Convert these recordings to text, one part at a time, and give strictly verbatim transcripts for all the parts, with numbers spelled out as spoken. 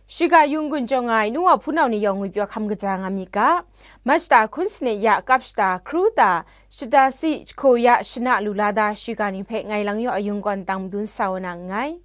Shiga yung gun jawng ai nu wa hpunau ni yawng ngwi pyaw hkam kaja nga myit ga, Machta hkun sanit ya kap shata, Kru ta, Shata si, Jahko ya, Shana lu la da shiga ni hpe ngai lang yaw ayung kawn tang madun sa wa na nngai.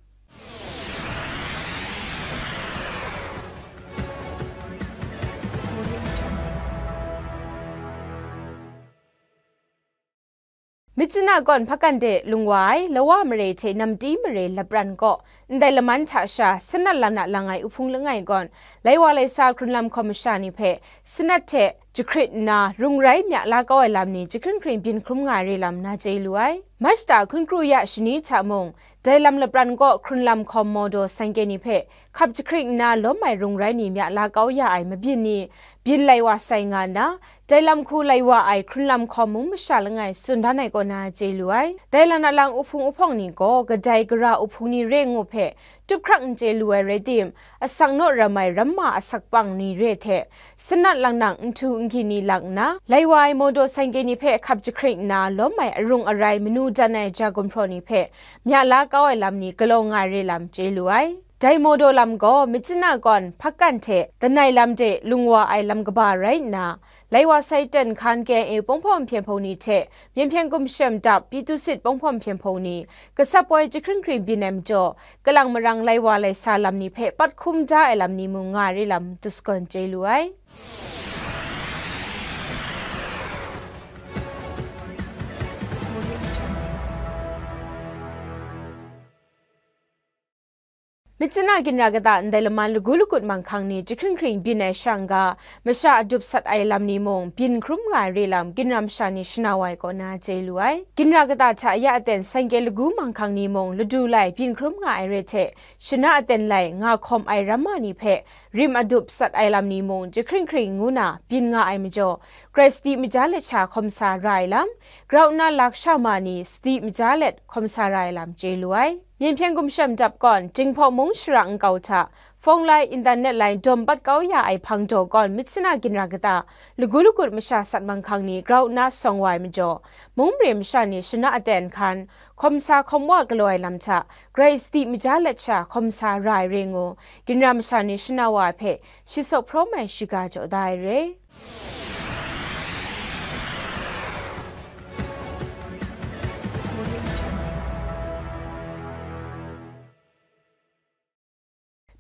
Myitkyina kawn hpakan de lung wa ai Lawa mare hte Namti mare lapran kaw ndai laman hta sha sanat lanat lang ai uhpung langai kawn, lai wa lai sa hkrunlam hkawm masha ni hpe sanat hte jahkrit nna rung rai mya la kau ai lam ni jahkring hkring byin hkrum nga ai re lam na chye lu ai. Machta hkun kru ya shani hta mung, dai lam lapran kaw hkrunlam hkawm mawdaw sangkye ni hpe hkap jahkring nna lawm ai rung rai ni mya la kau ya ai mabyin ni byin lai wa sai nga nna, dai lam hku lai wa ai hkrunlam hkawm mung masha langai tsun dan ai kaw na chye lu ai. Dai lanat lang uhpung uhpawng ni gaw kadai gara uhpung ni re ngu hpe tup hkrak n chye lu ai rai tim, asak naw ram ai ramma asak pang ni re hte, sanat lang nang nhtu nhgyi ni lak nna, lai wa ai mawdaw sangkye ni hpe hkap jahkring nna lawm ai arung arai manu dan ai ja gumhpraw ni hpe mya la kau ai lam ni galaw nga ai re lam chye lu ai. Dai mawdaw lam gaw Myitkyina kawn hpakan hte lanai lam de lung wa ai lam kaba rai nna, lai wa sai ten hkan K I A Pawng Hpawng Hpyen Hpung ni hte Myen Hpyen Gumshem Dap Pyitusit Pawng Hpawng Hpyen Hpung ni, gasap woi jahkring hkring byin ai majaw, kalang marang lai wa lai sa lam ni hpe pat hkum da ai lam ni mung nga ai re lam dusagawn chye lu ai. Myitkyina ginra kata ndai laman lagu lagut manghkang ni jahkring hkring byin ai shang ga, masha adup sat ai lam ni mung byin hkrum nga ai re lam ginra masha ni shanau ai kaw na chye lu ai. Ginra kata hta ya aten sangkye lagu manghkang ni mung ladu lai byin hkrum nga ai re hte, shana aten lai nga hkawm ai ramma ni hpe rim adup sat ai lam ni mung jahkring hkring ngu na byin nga ai majaw, grai sadi maja let sha hkawm sa ra ai lam, grau nna lak sha ma ni sadi maja let hkawm sa ra ai lam chye lu ai. Myen Hpyen Gumshem Dap kawn, Jinghpaw mung shara nkau hta, phone lai, internet lai dawm pat kau ya ai hpang daw kawn, Myitkyina ginra kata, lagu lagut masha sat manghkang ni grau nna sawng wa ai majaw, mung mare masha ni shana aten hkan, hkawm sa hkawm wa galaw ai lam hta, grai sadi maja let sha hkawm sa ra ai re ngu, ginra masha ni shanau wa ai hpe shi sawk hprawm ai shiga jaw da ai re.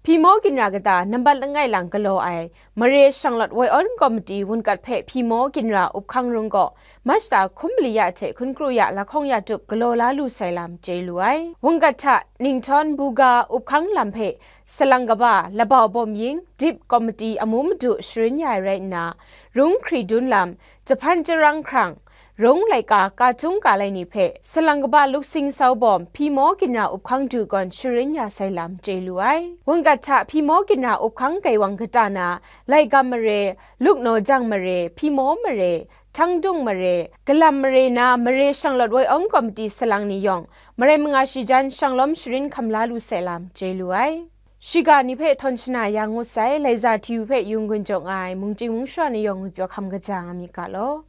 Hpyi maw ginra kata nambat langai lang galaw ai, Mare Shanglawt Woi Awn Komiti wungat hpe Hpyi maw ginra up hkang rung kaw, Machta hkum mali ya hte hkun kru ya lahkawng ya tup galaw la lu sai lam chye lu ai. Wungat hta Ninghtawng Buga up hkang lam hpe salang kaba Labau Bawm Ying, Dip Komiti amu madu sharin ya ai rai nna, rung hkri dun lam, jahpan jarang hkrang, rung laika, ka htung ka lai ni hpe salang kaba Luksing Sau Bawm, Hpyi maw ginra up hkang du gawn sharin ya sai lam chye lu ai. Wungat hta Hpyi maw ginra up hkang gaiwang kata na, Laigam mare, Luknaw Jang mare, Hpyi maw mare, Htangdung mare, Galam mare na Mare Shanglawt Woi Awn Komiti salang ni yawng, marai manga shi jan shanglawm sharin hkam la lu sai lam chye lu ai. Shiga ni hpe htawn shana ya ngut sai, Laiza T V hpe yung gun jaw nga ai mungchying mungshara ni yawng ngwi pyaw hkam kaja nga myit ga law.